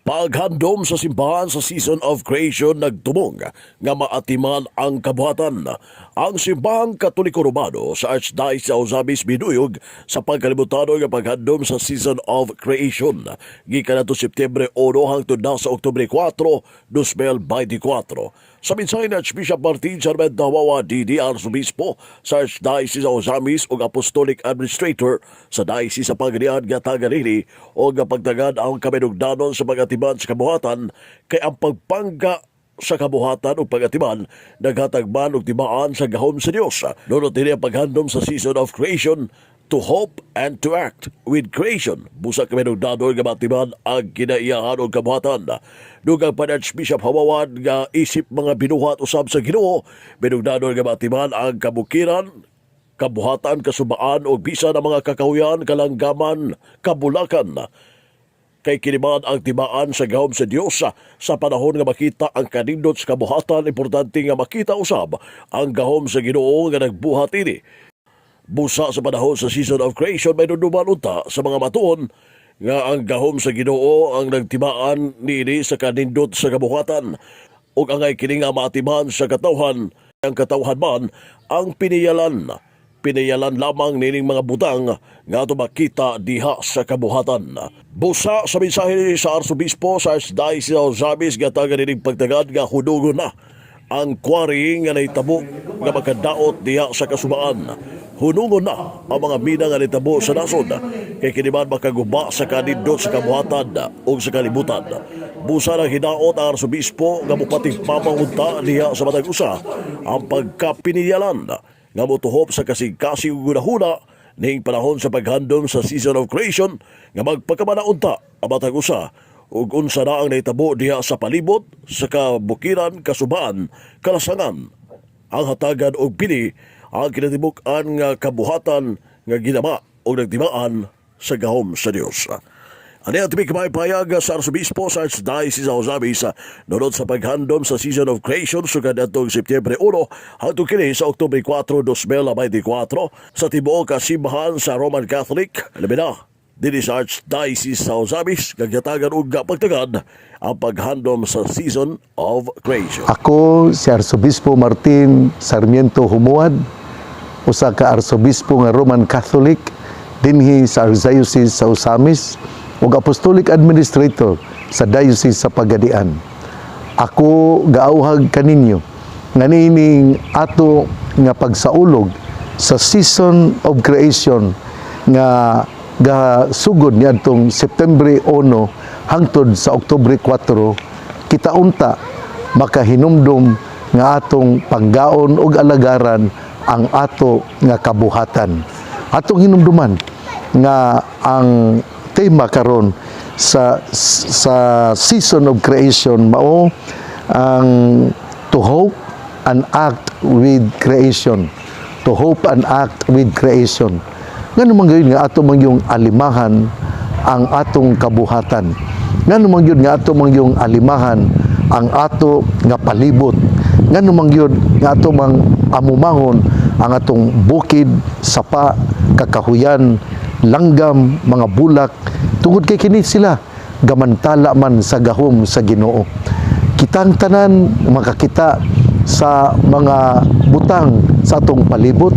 Paghandom sa simbahan sa Season of Creation nagtumong nga maatiman ang kabuhatan. Ang Simbahang Katoliko Romano sa Archdiocese sa Ozamiz miduyog sa pagkalibutano nga paghandom sa Season of Creation. Gikan nato Setyembre 1 hangtod na sa Oktubre 4, 2024. Sa mensahe ni Archbishop Martin Sarmiento Jumawa DD, Arsobispo sa Archdiocese sa Ozamiz ug Apostolic Administrator sa Diocese sa Pagadian, nga taganini o nga pagtagad ang kaminugdanon sa pag-atiman sa kabuhatan kay ang pagpangga sa kabuhatan o pag-atiman naghatag man og timaan sa gahom sa Dios. Nunot dinhi ang paghandom sa Season of Creation to hope and to act with creation. Busa kaminugdanon nga matiman ang kinaiyahan og kabuhatan. Dugang pa ni Archbishop Jumawan nga isip mga binuhat usab sa Ginoo, minugdanon nga matiman ang kabukiran, kabuhatan, kasubaan o bisan ang mga kakahuyan, kalanggaman, kabulakan kay kini man ang timaan sa gahom sa Dios. Sa panahon nga makita ang kanindot sa kabuhatan, importante nga makita usab ang gahom sa Ginoo nga nagbuhat ini. Busa sa panahon sa Season of Creation, may duduman unta sa mga matuon nga ang gahom sa Ginoo ang nagtimaan niini sa kanindot sa kabuhatan ug angay kini nga maatiman sa katawhan. Ang katawhan man ang piniyalan pinayalan lamang nining mga butang nga ato makita diha sa kabuhatan. Busa sa mensahe sa Arsobispo sa Archdiocese of Ozamiz, gatagan nining pagtagad nga hunugon na ang quarry nga nahitabo nga makadaot diha sa kasubaan. Hunungon na ang mga mina nga nahitabo sa nasod kay kini man makaguba sa kanindot sa kabuhatan ug sa kalibutan. Busa ng hinaot ang Arsobispo nga mupatigpamang unta diha sa matag usa ang pagkapiniyalan nga motuhop sa kasing-kasing ug hunahuna ning panahon sa paghandom sa Season of Creation nga magpakaman-a unta ang matag usa ug unsa na ang nahitabo diha sa palibot sa kabukiran, kasubaan, kalasangan ang hatagan og pili ang kinatibuk-an nga kabuhatan nga ginama o nagtimaan sa gahom sa Dios. Ani ang tibik payag sa Arsobispo sa Archdiocese sa Ozamiz nunod sa paghandom sa Season of Creation sugad atong Setyembre 1 hangtod kini sa Oktubre 4, 2024 sa tibuok kasimbahan sa Roman Catholic, labi na dinhi sa Archdiocese sa Ozamiz, gagatagan og pagtagad ang paghandom sa Season of Creation. Ako si Arsobispo Martin Sarmiento Jumuad, usa ka arsobispo nga Roman Catholic dinhi sa Archdiocese sa Ozamiz ug Apostolic Administrator sa Diocese sa Pagadian. Ako gaauhag kaninyo nga niining ato nga pagsaulog sa Season of Creation nga gasugod niadtong September 1 hangtod sa Oktubre 4, kita unta makahinumdum nga atong panggaon ug alagaran ang ato nga kabuhatan. Atong hinumduman nga ang tema karon sa Season of Creation mao ang to hope and act with creation. To hope and act with creation. Ngano man gayud nga ato man yung alimahan ang atong kabuhatan? Ngano man gyud nga ato man yung alimahan ang ato nga palibot? Ngano man gyud nga ato mang amumahon ang atong bukid, sapa, kakahuyan, langgam, mga bulak? Tungod kay kini sila gamantala man sa gahom sa Ginoo. Kitang tanan makakita sa mga butang sa atong palibot.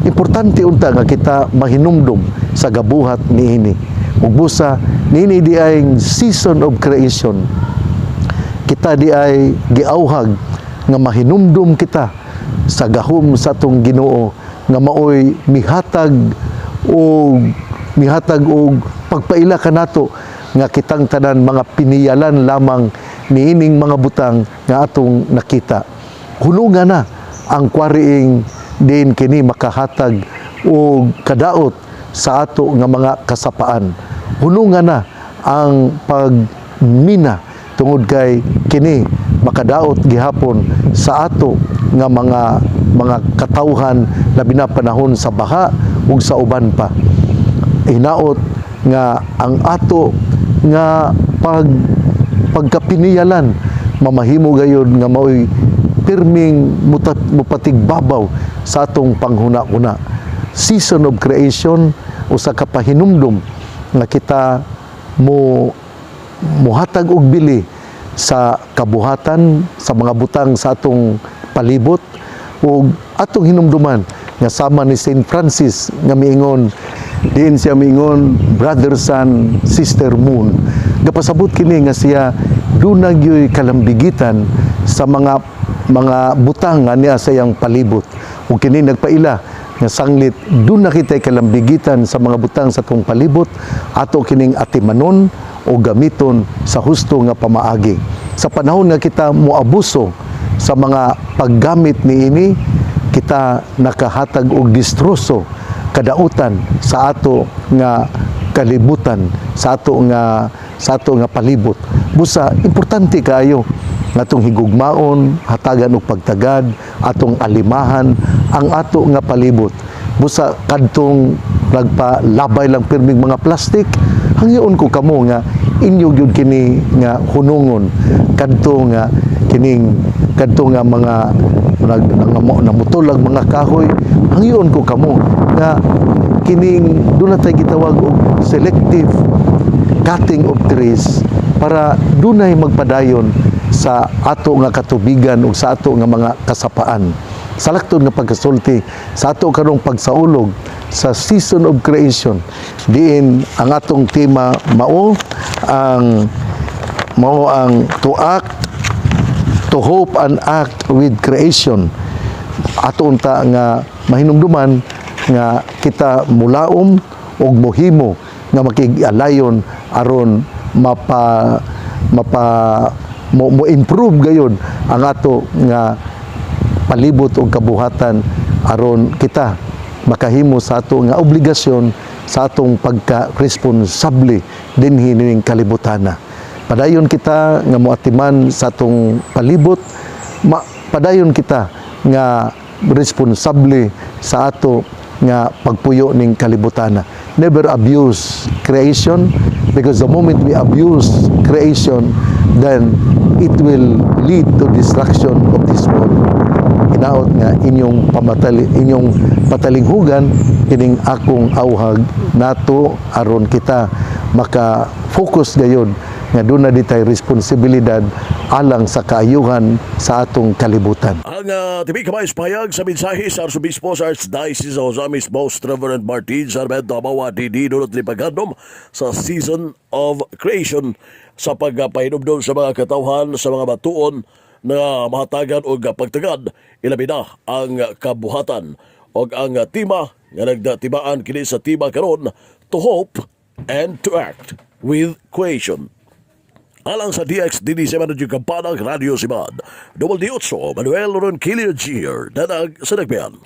Importante unta nga kita mahinumdum sa gabuhat niini. Ug busa niini di ay Season of Creation, kita di ay giauhag nga mahinumdum kita sa gahom sa atong Ginoo nga maoy mihatag og pagpaila kanato nga kitang tanan mga piniyalan lamang niining mga butang nga atong nakita. Hununga na ang quarrying diin kini makahatag og kadaot sa ato nga mga kasapaan. Hununga na ang pagmina tungod kay kini makadaot gihapon sa ato nga mga katawhan, labi na panahon sa baha ug sa uban pa. Hinaot nga ang ato nga pagkapiniyalan mamahimo gayud nga maoy pirming mupatigbabaw sa atong panghuna-huna. Season of Creation, usa ka pahinumdum nga kita mo muhatag og bili sa kabuhatan sa mga butang sa atong palibot ug atong hinumduman nga sama ni Saint Francis nga miingon, diin siya miingon, "Brother Sun, Sister Moon." Gapasabot kini nga siya duna gyoy kalambigitan sa mga butang nga niya sa iyang palibot, ug kini nagpaila nga sanglit duna kitay kalambigitan sa mga butang sa atong palibot, ato kining atimanon o gamiton sa husto nga pamaagi. Sa panahon nga kita moabuso sa mga paggamit niini, kita nakahatag og distroso, kadautan sa ato nga kalibutan, sa ato nga palibot. Busa importante kaayo nga atong higugmaon, hatagan og pagtagad, atong alimahan ang ato nga palibot. Busa kadtong nagpalabay lang pirming mga plastik, hangyoon ko kamo nga inyo gyud kini nga hunungon. Kadto nga kining kadto nga mga nag namutolag mga kahoy, hangyoon ko kamo nga kining duna tay gitawag og selective cutting of trees para dunay magpadayon sa ato nga katubigan ug sa ato nga mga kasapaan. Salakton nga pagkasulti sa ato karong pagsaulog sa Season of Creation, diin ang atong tema mao ang to act, to hope and act with creation. Ato unta nga mahinumduman nga kita mulaom og mohimo nga makig-alayon aron mapa mapa mo, mo improve gayon ang ato nga palibot og kabuhatan aron kita makahimo sa ato nga obligasyon sa atong pagka-responsable dinhi nining kalibutana. Padayon kita nga moatiman sa atong palibot, padayon kita nga responsable sa ato nga pagpuyo ning kalibutana. Never abuse creation, because the moment we abuse creation, then it will lead to destruction of this world. Hinaot nga inyong patalinghugan kining akong awhag nato aron kita maka focus gayon nga duna ditay responsibilidad alang sa kaayuhan sa atong kalibutan. Ang TV Kamayos payag sa mensahe sa Arsobispo sa Archdiocese of Ozamiz, Most Reverend Martin Sarmiento Amawa DD, dulot ni paghandom sa Season of Creation sa pagpahinumdom sa mga katawhan sa mga batuon na mahatagan og pagtagad, ilabi na ang kabuhatan, og ang tema nga nagdatibaan kini sa tema karon, to hope and to act with creation. Alang sa DXDD 700 Kampana, Radio Simad. Double D 8, Manuel Ronquillo Jr. Danag sa Nagbian.